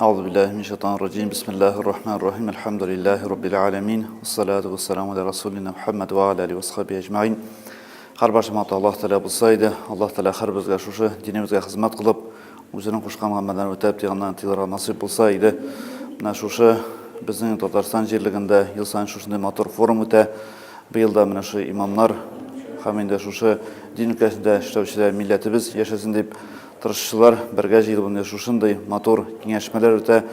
Әгъузу биллаһи минәш шайтанир раҗим. Бисмиллаһир рахманир рахим. Әлхәмдүлиллаһи раббил аламин. Вассалату вассаламу аля расулина Мухаммад ва аля алихи ва асхабихи әҗмәгыйн. Һәр башымата Аллаһ Тәгалә булса иде, Аллаһ Тәгалә һәрбезгә шушы динебезгә хезмәт кылып, үзенең кушкан гамәлләрен үтәп, тыйганнан тыелырга насыйп булса иде. Менә шушы безнең Татарстан җирлегендә ел саен шушындый матур форум үтә. Быел да менә шушы имамнар һәм инде шушы дин өлкәсендә эшләүчеләр милләтебез яшәсен дип тырышучылар бергә җыелып инде шушындый матур киңәшмәләр үтә.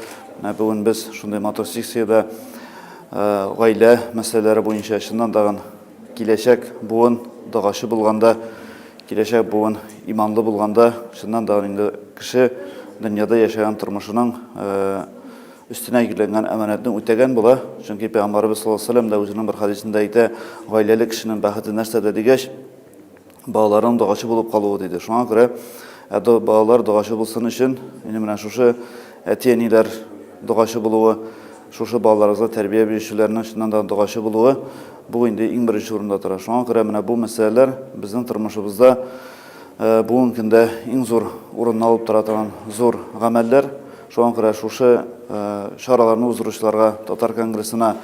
Менә бүген без шундый матур секциядә гаилә мәсьәләләре буенча чыннан тагын киләчәк буын догачы булганда, киләчәк буын иманлы булганда, чыннан тагын инде кеше дөньяда яшәгән тормышының өстенә йөкләнгән әманәтне үтәгән була. Чөнки Пәйгамбәребез саллаллаһу алейһи ва сәлләм дә үзенең бер хәдисендә әйтә, гаиләле кешенең бәхете нәрсәдә дигәч, балаларының догачы булып калуы диде. Шуңа күрә ә балалар догачы булсын өчен, инде менә шушы әти-әниләр догачы булуы, шушы балаларыбызга тәрбия бирүчеләрнең чыннан да догачы булуы, бу инде иң беренче урында тора. Шуңа күрә менә бу мәсьәләләр безнең тормышыбызда бүгенге көндә иң зур урынны алып тора торган зур гамәлләр. Шуңа күрә шушы чараларны уздыручыларга, Татар конгрессына,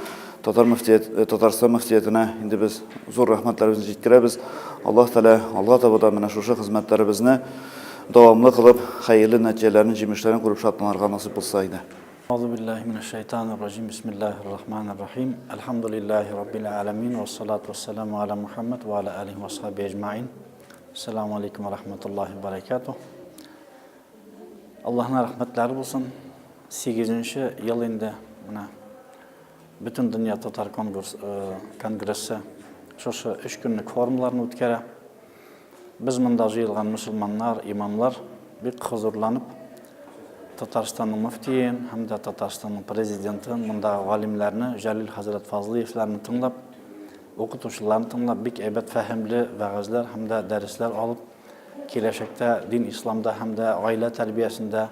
Татар мөфтият, Татарстан мөфтиятенә инде без зур рәхмәтләребезне җиткерәбез. Аллаһ Тәгалә алга таба да менә шушы хезмәтләребезне дәвамлы кылып, хәерле нәтиҗәләрен, җимешләрен күреп шатланырга насыйп булса иде. Әгъузу биллаһи минәш шайтанир раҗим. Бисмиллаһир рахманир рахим. Әлхәмдүлиллаһи раббил аламин вассалату вассаламу аля Мухаммад ва аля алихи ва асхабихи әҗмаин. Ассаламу алейкум ва рахматуллахи ва баракатуһ. Аллаһның рәхмәтләре булсын. Сигезенче ел инде менә Бөтен дөнья татар конгресс, э, конгрессы шушы өч көнлек форумларны үткәрә. Без монда җыелган мөселманнар, имамлар бик хозурланып Татарстанның мөфтиен һәм дә Татарстанның президентын, мондагы галимнәрне, Җәлил хәзрәт Фазлыевларны тыңлап, укытучыларны тыңлап, бик әйбәт фәһемле вәгазьләр һәм дә дәресләр алып, Киләчәктә дин исламда һәм дә гаилә тәрбиясендә,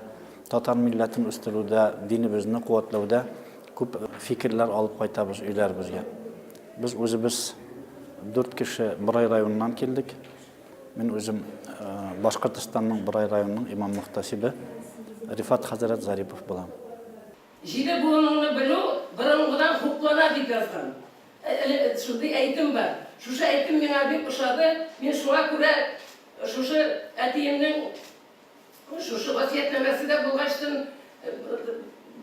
татар милләтен үстерүдә, динебезне куәтләүдә күп фикерләр алып кайтабыз өйләребезгә. Без үзебез дүрт кеше Борай районыннан килдек. Мин үзем Башкортостанның Борай районының имам-мөхтәсибе Рифат хәзрәт Зарипов булам. Җиде буыныңны белү борынгыдан хуплана, дип язган. Шундый әйтем бар. Шушы әйтем миңа бик ошады. Мин шуңа күрә шушы әтиемнең шушы васыятьнамәсе дә булгачтын,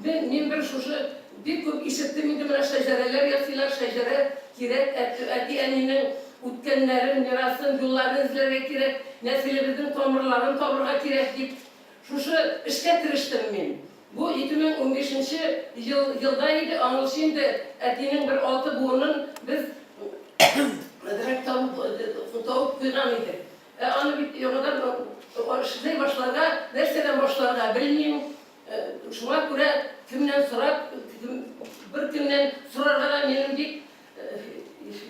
мин бер шушы бик күп ишеттем инде менә шәҗәрәләр ясыйлар, шәҗәрә кирәк, әти-әнинең үткәннәрен, мирасын, юлларын эзләргә кирәк, нәселебезнең тамырларын табырга кирәк дип. Шушы эшкә керештем мин. Бу 2015 нче ел елда иде, аңылчы инде әтинең бер алты буынын без әзрәк табып табып куйган идек. Ә аны бит яңадан эшли башларга, нәрсәдән башларга белмим. Шуңа күрә кемнән сорап, беркемнән сорарга да минем бик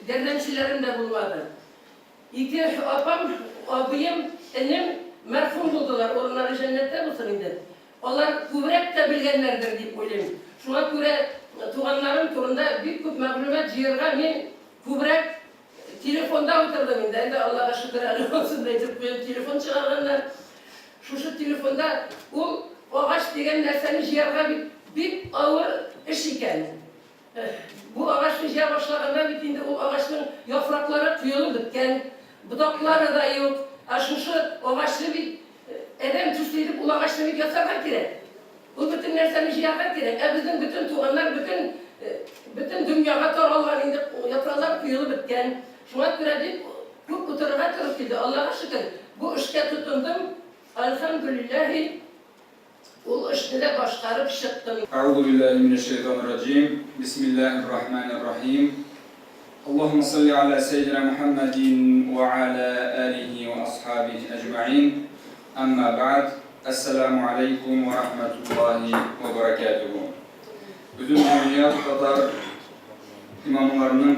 ярдәмчеләрем дә булмады. Ике апам, абыем, энем мәрхүм булдылар, урыннары җәннәттә булсын инде. Алар күбрәк тә белгәннәрдер дип уйлыйм. Шуңа күрә туганнарым турында бик күп мәгълүмат җыерга мин күбрәк телефонда утырдым инде. Әйдә, Аллага шөкер, әле анысын да әйтеп куям, телефон чыгарганнар. Шушы телефонда ул агач дигән нәрсәне җыярга бит бик авыр эш икән. Бу агачны җыя башлаганда бит инде ул агачның яфраклары коелып беткән, ботаклары да юк. Ә шушы агачны бит адәм төсле итеп ул агачны бит ясарга кирәк. Ул бөтен нәрсәне җыярга кирәк. Ә безнең бөтен туганнар бөтен бөтен дөньяга таралган инде, яфраклар коелып беткән. Шуңа күрә бик күп утырырга туры килде. Аллага шөкер, бу эшкә тотындым. Әлхәмдүлилләһи. Ул эшне дә башкарып чыктым. Әгъузу биллаһи минәш шәйтанир раҗим. Бисмиллаһир рахманир рахим. Аллаһумма салли аля сәйдина Мухаммадин ва аля алихи ва асхабихи әҗмәгыйн. Әмма бәгъд. Әссәламу алейкум ва рахматуллаһи ва баракатуху. Бөтендөнья татар имамларының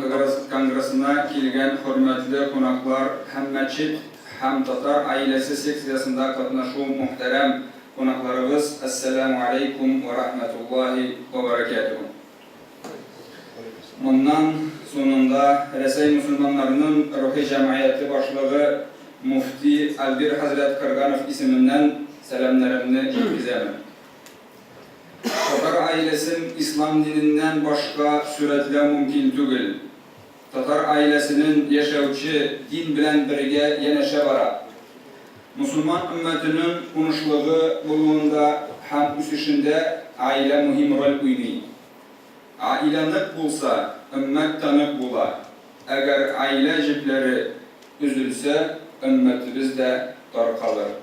конгрессына килгән хөрмәтле кунаклар һәм мәчет һәм татар аиләсе секциясендә катнашу мөхтәрәм кунакларыбыз, Әссәләмү алейкум вә рахмәтуллаһи вә бәрәкәтүһү. Моннан соңында Рәсәй мөселманнарының рухи җәмгыяте башлыгы мөфти Альбир хәзрәт Крганов исеменнән сәламнәремне җиткезәмен. аиләсен ислам диненнән башка сурәтләү мөмкин түгел. Татар аиләсенен яшәүче дин белән бергә янәшә бара. Мосылман өммәтенең унышлыгы булуында һәм үсешендә аилә мөһим роль уйный. Аилә нык булса, өммәт тә нык була. Әгәр аилә җепләре өзелсә, өммәтебез дә таркалыр.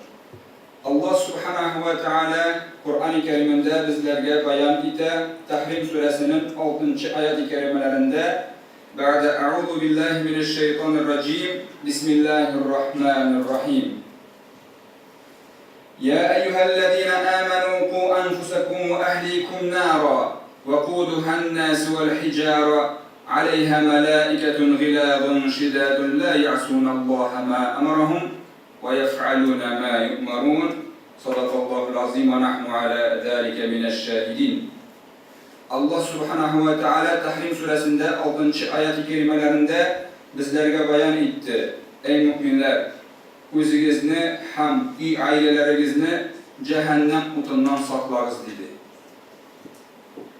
Аллаһ Сүбхәнәһү вә Тәгалә Коръәни Кәримендә безләргә бәян итә, Тәхрим сүрәсенең алтынчы аяти кәримәләрендә, Бәгъдә әгъузу биллаһи минәш-шәйтанир раҗим, бисмиллаһир рахманир рахим. Йә әйюһәлләзинә әмәнү ку әнфусәкум вә әһликум нара, вәкудуһән-насу вәл-хиҗара, аләйһә мәлаикәтун гилазун шидадун ла яъсуналлаһа ма әмәрәһум Вә йәфгәлүнә мә юъмәрүн, садакаллаһул азим вә нахну галә зәликә минәш-шаһидин. Аллаһ Сүбхәнәһү вә Тәгалә Тәхрим сүрәсендә алтынчы аяти кәримәләрендә безләргә баян итте, Әй мөэминнәр! Үзегезне һәм өй гаиләләрегезне җәһәннәм утыннан саклагыз, диде.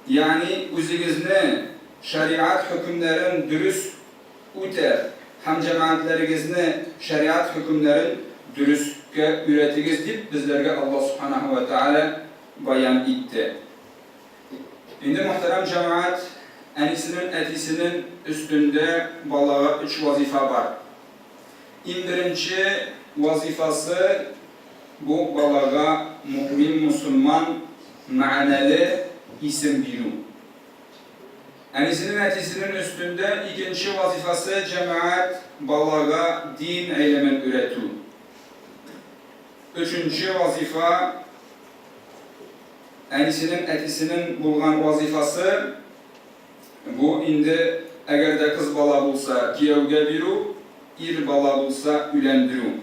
Ягъни үзегезне шәригать хөкемнәрен дөрес үтә һәм җәмәгатьләрегезне шәригать хөкемнәрен дөрескә өйрәтегез, дип безләргә Аллаһ Сүбхәнәһү вә Тәгалә баян итте. Инде, мөхтәрәм җәмәгать, әнисенең, әтисенең өстендә балага өч вазифа бар. Иң беренче вазифасы, бу балага мөэмин-мосылман мәгънәле исем бирү. Әнисенең әтисенең өстендә икенче вазифасы җәмәгать балага дин гыйлемен өйрәтү. Өченче вазифа әнисенең әтисенең булган вазифасы бу инде әгәр дә кыз бала булса кияүгә бирү, ир бала булса өйләндерү.